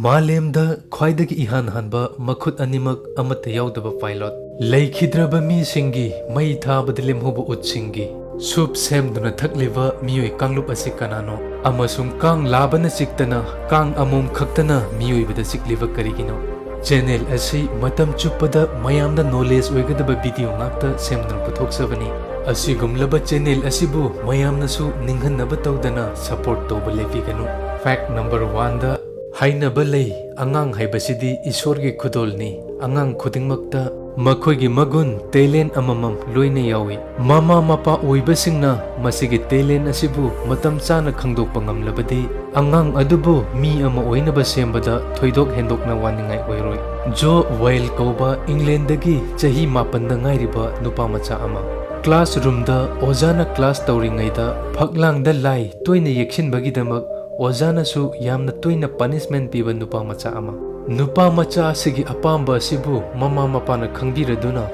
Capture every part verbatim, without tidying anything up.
ꯃꯥꯂꯦꯝꯗ ꯈ꯭ꯋꯥꯏꯗꯒꯤ ꯏꯍꯥꯟ ꯍꯥꯟꯕ ꯃꯈꯨꯠ ꯑꯅꯤꯃꯛ ꯑꯃꯠꯇ ꯌꯥꯎꯗꯕ ꯄꯥꯏꯂꯣꯠ꯫ ꯂꯩꯈꯤꯗ꯭ꯔꯕ ꯃꯤꯁꯤꯡꯒꯤ ꯃꯩ ꯊꯥꯕꯗ ꯂꯦꯝꯍꯧꯕ ꯎꯠꯁꯤꯡꯒꯤ ꯁꯨꯞ ꯁꯦꯝꯗꯨꯅ ꯊꯛꯂꯤꯕ ꯃꯤꯑꯣꯏ ꯀꯥꯡꯂꯨꯞ ꯑꯁꯤ ꯀꯅꯥꯅꯣ? ꯑꯃꯁꯨꯡ ꯀꯥꯡ ꯂꯥꯕꯅ ꯆꯤꯛꯇꯅ ꯀꯥꯡ ꯑꯃꯣꯝ ꯈꯛꯇꯅ ꯃꯤꯑꯣꯏꯕꯗ ꯆꯤꯛꯂꯤꯕ ꯀꯔꯤꯒꯤꯅꯣ? ꯆꯦꯅꯦꯜ ꯑꯁꯤ ꯃꯇꯝ ꯆꯨꯞꯄꯗ ꯃꯌꯥꯝꯗ ꯅꯣꯂꯦꯖ ꯑꯣꯏꯒꯗꯕ ꯚꯤꯗꯤꯑꯣ ꯉꯥꯛꯇ ꯁꯦꯝꯗꯨꯅ ꯄꯨꯊꯣꯛꯆꯕꯅꯤ꯫ ꯑꯁꯤꯒꯨꯝꯂꯕ ꯆꯦꯅꯦꯜ ꯑꯁꯤꯕꯨ ꯃꯌꯥꯝꯅꯁꯨ ꯅꯤꯡꯍꯟꯅꯕ ꯇꯧꯗꯅ ꯁꯄꯣꯔꯠ ꯇꯧꯕ ꯂꯦꯞꯄꯤꯒꯅꯨ꯫ ꯐꯦꯛ ꯅꯝꯕꯔ ꯋꯥꯟꯗ, ꯍꯥꯏꯅꯕ ꯂꯩ, ꯑꯉꯥꯡ ꯍꯥꯏꯕꯁꯤꯗꯤ ꯏꯁꯣꯔꯒꯤ ꯈꯨꯗꯣꯜꯅꯤ꯫ ꯑꯉꯥꯡ ꯈꯨꯗꯤꯡꯃꯛꯇ ꯃꯈꯣꯏꯒꯤ ꯃꯒꯨꯟ, ꯇꯦꯂꯦꯟ ꯑꯃꯃꯝ ꯂꯣꯏꯅ ꯌꯥꯎꯏ꯫ ꯃꯃꯥ ꯃꯄꯥ ꯑꯣꯏꯕꯁꯤꯡꯅ ꯃꯁꯤꯒꯤ ꯇꯦꯂꯦꯟ ꯑꯁꯤꯕꯨ ꯃꯇꯝ ꯆꯥꯅ ꯈꯪꯗꯣꯛꯄ ꯉꯝꯂꯕꯗꯤ, ꯑꯉꯥꯡ ꯑꯗꯨꯕꯨ ꯃꯤ ꯑꯃ ꯑꯣꯏꯅꯕ ꯁꯦꯝꯕꯗ ꯊꯣꯏꯗꯣꯛ ꯍꯦꯟꯗꯣꯛꯅ ꯋꯥꯅꯤꯡꯉꯥꯏ ꯑꯣꯏꯔꯣꯏ꯫ ꯖꯣ ꯋꯥꯏꯜ ꯀꯧꯕ ꯏꯪꯂꯦꯟꯗꯒꯤ ꯆꯍꯤ ꯃꯥꯄꯟꯗ ꯉꯥꯏꯔꯤꯕ ꯅꯨꯄꯥ ꯃꯆꯥ ꯑꯃ꯫ ꯀ꯭ꯂꯥꯁꯔꯨꯝꯗ ꯑꯣꯖꯥꯅ ꯀ꯭ꯂꯥꯁ ꯇꯧꯔꯤꯉꯩꯗ ꯐꯛꯂꯥꯡꯗ ꯂꯥꯏ ꯇꯣꯏꯅ ꯌꯦꯛꯁꯤꯟꯕꯒꯤꯗꯃꯛ ꯑꯣꯖꯥꯅꯁꯨ ꯌꯥꯝꯅ ꯇꯣꯏꯅ ꯄꯅꯤꯁꯃꯦꯟꯠ ꯄꯤꯕ ꯅꯨꯄꯥ ꯃꯆꯥ ꯑꯃ꯫ ꯅꯨꯄꯥ ꯃꯆꯥ ꯑꯁꯤꯒꯤ ꯑꯄꯥꯝꯕ ꯑꯁꯤꯕꯨ ꯃꯃꯥ ꯃꯄꯥꯅ ꯈꯪꯕꯤꯔꯗꯨꯅ,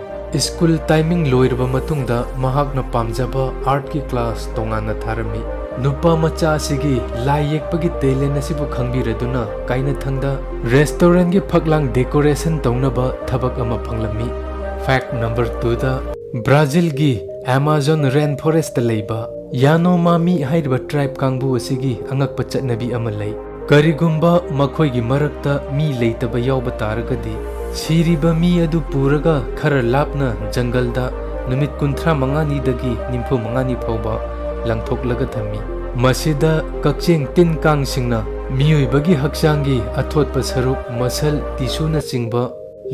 ꯁ꯭ꯀꯨꯜ ꯇꯥꯏꯃꯤꯡ ꯂꯣꯏꯔꯕ ꯃꯇꯨꯡꯗ ꯃꯍꯥꯛꯅ ꯄꯥꯝꯖꯕ ꯑꯥꯔꯠꯀꯤ ꯀ꯭ꯂꯥꯁ ꯇꯣꯉꯥꯟꯅ ꯊꯥꯔꯝꯃꯤ꯫ ꯅꯨꯄꯥ ꯃꯆꯥ ꯑꯁꯤꯒꯤ ꯂꯥꯏ ꯌꯦꯛꯄꯒꯤ ꯇꯦꯂꯦꯟ ꯑꯁꯤꯕꯨ ꯈꯪꯕꯤꯔꯗꯨꯅ, ꯀꯥꯏꯅꯊꯪꯗ ꯔꯦꯁꯇꯣꯔꯦꯟꯠꯒꯤ ꯐꯛꯂꯥꯡ ꯗꯦꯀꯣꯔꯦꯁꯟ ꯇꯧꯅꯕ ꯊꯕꯛ ꯑꯃ ꯐꯪꯂꯝꯃꯤ꯫ ꯐꯦꯛ ꯅꯝꯕꯔ ꯇꯨꯗ, ꯕ꯭ꯔꯥꯖꯤꯜꯒꯤ ꯑꯦꯃꯥꯖꯣꯟ ꯔꯦꯟ ꯐꯣꯔꯦꯁꯇ ꯂꯩꯕ ꯌꯥꯅꯣꯃꯥꯃꯤ ꯍꯥꯏꯔꯤꯕ ꯇ꯭ꯔꯥꯏꯕ ꯀꯥꯡꯕꯨ ꯑꯁꯤꯒꯤ ꯑꯉꯛꯄ ꯆꯠꯅꯕꯤ ꯑꯃ ꯂꯩ꯫ ꯀꯔꯤꯒꯨꯝꯕ ꯃꯈꯣꯏꯒꯤ ꯃꯔꯛꯇ ꯃꯤ ꯂꯩꯇꯕ ꯌꯥꯎꯕ ꯇꯥꯔꯒꯗꯤ, ꯁꯤꯔꯤꯕ ꯃꯤ ꯑꯗꯨ ꯄꯨꯔꯒ ꯈꯔ ꯂꯥꯞꯅ ꯖꯪꯒꯜꯗ ꯅꯨꯃꯤꯠ ꯀꯨꯟꯊ꯭ꯔꯥ ꯃꯉꯥꯅꯤꯗꯒꯤ ꯅꯤꯐꯨ ꯃꯉꯥꯅꯤ ꯐꯥꯎꯕ ꯂꯪꯊꯣꯛꯂꯒ ꯊꯝꯃꯤ꯫ ꯃꯁꯤꯗ ꯀꯛꯆꯦꯡ ꯇꯤꯟ ꯀꯥꯡꯁꯤꯡꯅ ꯃꯤꯑꯣꯏꯕꯒꯤ ꯍꯛꯆꯥꯡꯒꯤ ꯑꯊꯣꯠꯄ ꯁꯔꯨꯛ, ꯃꯁꯜ, ꯇꯤꯁꯨꯅꯆꯤꯡꯕ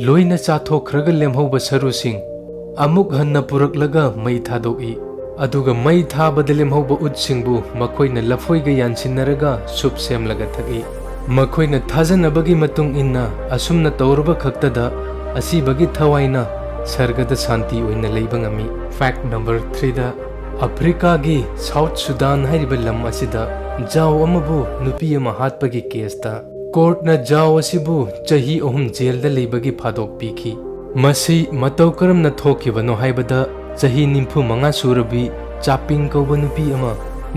ꯂꯣꯏꯅ ꯆꯥꯊꯣꯛꯈ꯭ꯔꯒ ꯂꯦꯝꯍꯧꯕ ꯁꯔꯨꯁꯤꯡ ꯑꯃꯨꯛ ꯍꯟꯅ ꯄꯨꯔꯛꯂꯒ ꯃꯩ ꯊꯥꯗꯣꯛꯏ꯫ ꯑꯗꯨꯒ ꯃꯩ ꯊꯥꯕꯗ ꯂꯦꯝꯍꯧꯕ ꯎꯠꯁꯤꯡꯕꯨ ꯃꯈꯣꯏꯅ ꯂꯐꯣꯏꯒ ꯌꯥꯟꯁꯤꯟꯅꯔꯒ ꯁꯨꯞ ꯁꯦꯝꯂꯒ ꯊꯛꯏ꯫ ꯃꯈꯣꯏꯅ ꯊꯥꯖꯅꯕꯒꯤ ꯃꯇꯨꯡ ꯏꯟꯅ, ꯑꯁꯨꯝꯅ ꯇꯧꯔꯕ ꯈꯛꯇꯗ ꯑꯁꯤꯕꯒꯤ ꯊꯋꯥꯏꯅ ꯁꯔꯒꯗ ꯁꯥꯟꯇꯤ ꯑꯣꯏꯅ ꯂꯩꯕ ꯉꯝꯃꯤ꯫ ꯐꯦꯛ ꯅꯝꯕꯔ ꯊ꯭ꯔꯤꯗ, ꯑꯐ꯭ꯔꯤꯀꯥꯒꯤ ꯁꯥꯎꯠ ꯁꯨꯗꯥꯟ ꯍꯥꯏꯔꯤꯕ ꯂꯝ ꯑꯁꯤꯗ ꯖꯥꯎ ꯑꯃꯕꯨ ꯅꯨꯄꯤ ꯑꯃ ꯍꯥꯠꯄꯒꯤ ꯀꯦꯁꯇ ꯀꯣꯔꯠꯅ ꯖꯥꯎ ꯑꯁꯤꯕꯨ ꯆꯍꯤ ꯑꯍꯨꯝ ꯖꯦꯜꯗ ꯂꯩꯕꯒꯤ ꯐꯥꯗꯣꯛ ꯄꯤꯈꯤ꯫ ꯃꯁꯤ ꯃꯇꯧ ꯀꯔꯝꯅ ꯊꯣꯛꯈꯤꯕꯅꯣ ꯍꯥꯏꯕꯗ, ꯆꯍꯤ ꯅꯤꯐꯨ ꯃꯉꯥ ꯁꯨꯔꯕꯤ ꯆꯥꯄꯤꯡ ꯀꯧꯕ ꯅꯨꯄꯤ ꯑꯃ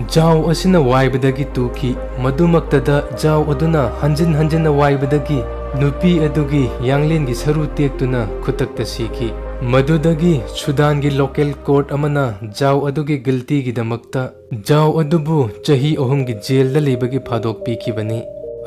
ꯖꯥꯎ ꯑꯁꯤꯅ ꯋꯥꯏꯕꯗꯒꯤ ꯇꯨꯈꯤ꯫ ꯃꯗꯨꯃꯛꯇꯗ ꯖꯥꯎ ꯑꯗꯨꯅ ꯍꯟꯖꯤꯟ ꯍꯟꯖꯤꯟꯅ ꯋꯥꯏꯕꯗꯒꯤ ꯅꯨꯄꯤ ꯑꯗꯨꯒꯤ ꯌꯥꯡꯂꯦꯟꯒꯤ ꯁꯔꯨ ꯇꯦꯛꯇꯨꯅ ꯈꯨꯗꯛꯇ ꯁꯤꯈꯤ꯫ ꯃꯗꯨꯗꯒꯤ ꯁꯨꯗꯥꯟꯒꯤ ꯂꯣꯀꯦꯜ ꯀꯣꯔꯠ ꯑꯃꯅ ꯖꯥꯎ ꯑꯗꯨꯒꯤ ꯒꯤꯜꯇꯤꯒꯤꯗꯃꯛꯇ ꯖꯥꯎ ꯑꯗꯨꯕꯨ ꯆꯍꯤ ꯑꯍꯨꯝꯒꯤ ꯖꯦꯜꯗ ꯂꯩꯕꯒꯤ ꯐꯥꯗꯣꯛ ꯄꯤꯈꯤꯕꯅꯤ꯫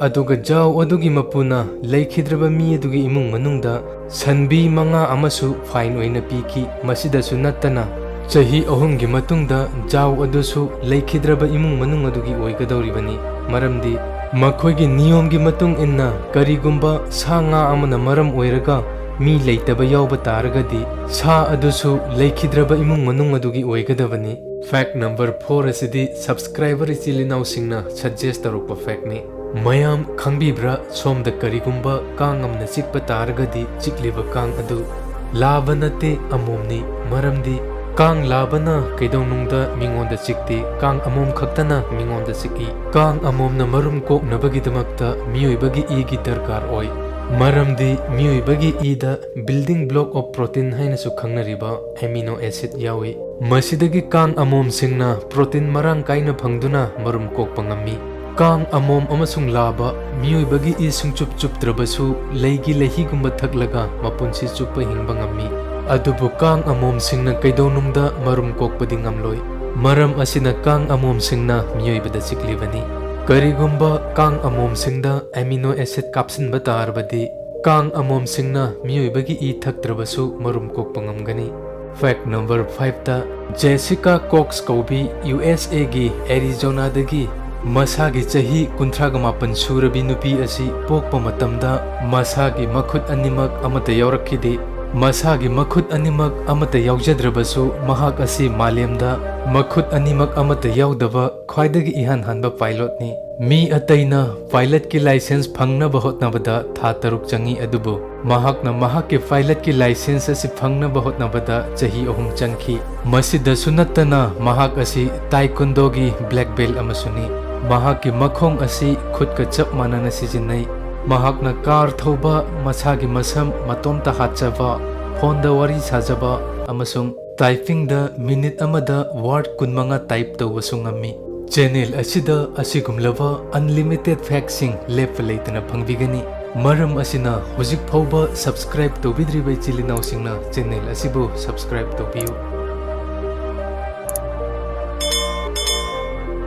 ꯑꯗꯨꯒ ꯖꯥꯎ ꯑꯗꯨꯒꯤ ꯃꯄꯨꯅ ꯂꯩꯈꯤꯗ꯭ꯔꯕ ꯃꯤ ꯑꯗꯨꯒꯤ ꯏꯃꯨꯡ ꯃꯅꯨꯡꯗ ꯁꯟꯕꯤ ꯃꯉꯥ ꯑꯃꯁꯨ ꯐꯥꯏꯟ ꯑꯣꯏꯅ ꯄꯤꯈꯤ꯫ ꯃꯁꯤꯗꯁꯨ ꯅꯠꯇꯅ, ꯆꯍꯤ ꯑꯍꯨꯝꯒꯤ ꯃꯇꯨꯡꯗ ꯖꯥꯎ ꯑꯗꯨꯁꯨ ꯂꯩꯈꯤꯗ꯭ꯔꯕ ꯏꯃꯨꯡ ꯃꯅꯨꯡ ꯑꯗꯨꯒꯤ ꯑꯣꯏꯒꯗꯧꯔꯤꯕꯅꯤ꯫ ꯃꯔꯝꯗꯤ ꯃꯈꯣꯏꯒꯤ ꯅꯤꯌꯣꯝꯒꯤ ꯃꯇꯨꯡ ꯏꯟꯅ, ꯀꯔꯤꯒꯨꯝꯕ ꯁꯥ ꯉꯥ ꯑꯃꯅ ꯃꯔꯝ ꯑꯣꯏꯔꯒ ꯃꯤ ꯂꯩꯇꯕ ꯌꯥꯎꯕ ꯇꯥꯔꯒꯗꯤ, ꯁꯥ ꯑꯗꯨꯁꯨ ꯂꯩꯈꯤꯗ꯭ꯔꯕ ꯏꯃꯨꯡ ꯃꯅꯨꯡ ꯑꯗꯨꯒꯤ ꯑꯣꯏꯒꯗꯕꯅꯤ꯫ ꯐꯦꯛ ꯅꯝꯕꯔ ꯐꯣꯔ ꯑꯁꯤꯗꯤ ꯁꯕꯁꯀ꯭ꯔꯥꯏꯕꯔ ꯏꯆꯤꯜ ꯏꯅꯥꯎꯁꯤꯡꯅ ꯁꯖꯦꯁ ꯇꯧꯔꯛꯄ ꯐꯦꯛꯅꯤ꯫ ꯃꯌꯥꯝ ꯈꯪꯕꯤꯕ꯭ꯔꯥ? ꯁꯣꯝꯗ ꯀꯔꯤꯒꯨꯝꯕ ꯀꯥꯡ ꯑꯃꯅ ꯆꯤꯛꯄ ꯇꯥꯔꯒꯗꯤ, ꯆꯤꯛꯂꯤꯕ ꯀꯥꯡ ꯑꯗꯨ ꯂꯥꯕ ꯅꯠꯇꯦ, ꯑꯃꯣꯝꯅꯤ꯫ ꯃꯔꯝꯗꯤ ꯀꯥꯡ ꯂꯥꯕꯅ ꯀꯩꯗꯧꯅꯨꯡꯗ ꯃꯤꯉꯣꯟꯗ ꯆꯤꯛꯇꯦ, ꯀꯥꯡ ꯑꯃꯣꯝ ꯈꯛꯇꯅ ꯃꯤꯉꯣꯟꯗ ꯆꯤꯛꯏ꯫ ꯀꯥꯡ ꯑꯃꯣꯝꯅ ꯃꯔꯨꯝ ꯀꯣꯛꯅꯕꯒꯤꯗꯃꯛꯇ ꯃꯤꯑꯣꯏꯕꯒꯤ ꯏꯒꯤ ꯗꯔꯀꯥꯔ ꯑꯣꯏ꯫ ꯃꯔꯝꯗꯤ ꯃꯤꯑꯣꯏꯕꯒꯤ ꯏꯗ building block of protein ꯍꯥꯏꯅꯁꯨ ꯈꯪꯅꯔꯤꯕ ꯑꯦꯃꯤꯅꯣ ꯑꯦꯁꯤꯗ ꯌꯥꯎꯏ꯫ ꯃꯁꯤꯗꯒꯤ ꯀꯥꯡ ꯑꯃꯣꯝꯁꯤꯡꯅ ꯄ꯭ꯔꯣꯇꯤꯟ ꯃꯔꯥꯡ ꯀꯥꯏꯅ ꯐꯪꯗꯨꯅ ꯃꯔꯨꯝ ꯀꯣꯛꯄ ꯉꯝꯃꯤ꯫ ꯀꯥꯡ ꯑꯃꯣꯝ ꯑꯃꯁꯨꯡ ꯂꯥꯕ ꯃꯤꯑꯣꯏꯕꯒꯤ ꯏ ꯁꯨꯡꯆꯨꯞ ꯆꯨꯞꯇ꯭ꯔꯕꯁꯨ ꯂꯩꯒꯤ ꯂꯩꯍꯤꯒꯨꯝꯕ ꯊꯛꯂꯒ ꯃꯄꯨꯟꯁꯤ ꯆꯨꯞꯄ ꯍꯤꯡꯕ ꯉꯝꯃꯤ꯫ ꯑꯗꯨꯕꯨ ꯀꯥꯡ ꯑꯃꯣꯝꯁꯤꯡꯅ ꯀꯩꯗꯧꯅꯨꯡꯗ ꯃꯔꯨꯝ ꯀꯣꯛꯄꯗꯤ ꯉꯝꯂꯣꯏ꯫ ꯃꯔꯝ ꯑꯁꯤꯅ ꯀꯥꯡ ꯑꯃꯣꯝꯁꯤꯡꯅ ꯃꯤꯑꯣꯏꯕꯗ ꯆꯤꯛꯂꯤꯕꯅꯤ꯫ ꯀꯔꯤꯒꯨꯝꯕ ꯀꯥꯡ ꯑꯃꯣꯝꯁꯤꯡꯗ ꯑꯦꯃꯤꯅꯣ ꯑꯦꯁꯤꯗ ꯀꯥꯞꯁꯤꯟꯕ ꯇꯥꯔꯕꯗꯤ, ꯀꯥꯡ ꯑꯃꯣꯝꯁꯤꯡꯅ ꯃꯤꯑꯣꯏꯕꯒꯤ ꯏ ꯊꯛꯇ꯭ꯔꯕꯁꯨ ꯃꯔꯨꯝ ꯀꯣꯛꯄ ꯉꯝꯒꯅꯤ꯫ ꯐꯦꯛ ꯅꯝꯕꯔ ꯐꯥꯏꯚꯇ, ꯖꯦꯁꯤꯀꯥ ꯀꯣꯛꯁ ꯀꯧꯕꯤ ꯌꯨ ꯑꯦꯁ ꯑꯦꯒꯤ ꯑꯦꯔꯤꯖꯣꯅꯥꯗꯒꯤ ꯃꯁꯥꯒꯤ ꯆꯍꯤ ꯀꯨꯟꯊ꯭ꯔꯥꯒ ꯃꯥꯄꯟ ꯁꯨꯔꯕꯤ ꯅꯨꯄꯤ ꯑꯁꯤ ꯄꯣꯛꯄ ꯃꯇꯝꯗ ꯃꯁꯥꯒꯤ ꯃꯈꯨꯠ ꯑꯅꯤꯃꯛ ꯑꯃꯠꯇ ꯌꯥꯎꯔꯛꯈꯤꯗꯦ꯫ ꯃꯁꯥꯒꯤ ꯃꯈꯨꯠ ꯑꯅꯤꯃꯛ ꯑꯃꯠꯇ ꯌꯥꯎꯖꯗ꯭ꯔꯕꯁꯨ, ꯃꯍꯥꯛ ꯑꯁꯤ ꯃꯥꯂꯦꯝꯗ ꯃꯈꯨꯠ ꯑꯅꯤꯃꯛ ꯑꯃꯠꯇ ꯌꯥꯎꯗꯕ ꯈ꯭ꯋꯥꯏꯗꯒꯤ ꯏꯍꯥꯟ ꯍꯥꯟꯕ ꯄꯥꯏꯂꯣꯠꯅꯤ꯫ ꯃꯤ ꯑꯇꯩꯅ ꯄꯥꯏꯂꯠꯀꯤ ꯂꯥꯏꯁꯦꯟꯁ ꯐꯪꯅꯕ ꯍꯣꯠꯅꯕꯗ ꯊꯥ ꯇꯔꯨꯛ ꯆꯪꯏ, ꯑꯗꯨꯕꯨ ꯃꯍꯥꯛꯅ ꯃꯍꯥꯛꯀꯤ ꯄꯥꯏꯂꯠꯀꯤ ꯂꯥꯏꯁꯦꯟꯁ ꯑꯁꯤ ꯐꯪꯅꯕ ꯍꯣꯠꯅꯕꯗ ꯆꯍꯤ ꯑꯍꯨꯝ ꯆꯪꯈꯤ꯫ ꯃꯁꯤꯗꯁꯨ ꯅꯠꯇꯅ, ꯃꯍꯥꯛ ꯑꯁꯤ ꯇꯥꯏꯀꯨꯟꯗꯣꯒꯤ ꯕ꯭ꯂꯦꯛ ꯕꯦꯜꯠ ꯑꯃꯁꯨꯅꯤ꯫ ꯃꯍꯥꯛꯀꯤ ꯃꯈꯣꯡ ꯑꯁꯤ ꯈꯨꯠꯀ ꯆꯞ ꯃꯥꯟꯅꯅ ꯁꯤꯖꯤꯟꯅꯩ꯫ ꯃꯍꯥꯛꯅ ꯀꯥꯔ ꯊꯧꯕ, ꯃꯁꯥꯒꯤ ꯃꯁꯝ ꯃꯇꯣꯝꯇ ꯍꯥꯠꯆꯕ, ꯐꯣꯟꯗ ꯋꯥꯔꯤ ꯁꯥꯖꯕ, ꯑꯃꯁꯨꯡ Typingꯗ minute ꯑꯃꯗ word ꯀꯨꯟꯃꯉꯥ type ꯇꯧꯕꯁꯨ ꯉꯝꯃꯤ꯫ Channel ꯑꯁꯤꯗ ꯑꯁꯤꯒꯨꯝꯂꯕ unlimited factꯁꯤꯡ ꯂꯦꯞꯄ ꯂꯩꯇꯅ ꯐꯪꯕꯤꯒꯅꯤ꯫ ꯃꯔꯝ ꯑꯁꯤꯅ ꯍꯧꯖꯤꯛ ꯐꯥꯎꯕ subscribe ꯇꯧꯕꯤꯗ꯭ꯔꯤꯕ ꯏꯆꯤꯜ ꯏꯅꯥꯎꯁꯤꯡꯅ channel ꯑꯁꯤꯕꯨ subscribe ꯇꯧꯕꯤꯌꯨ꯫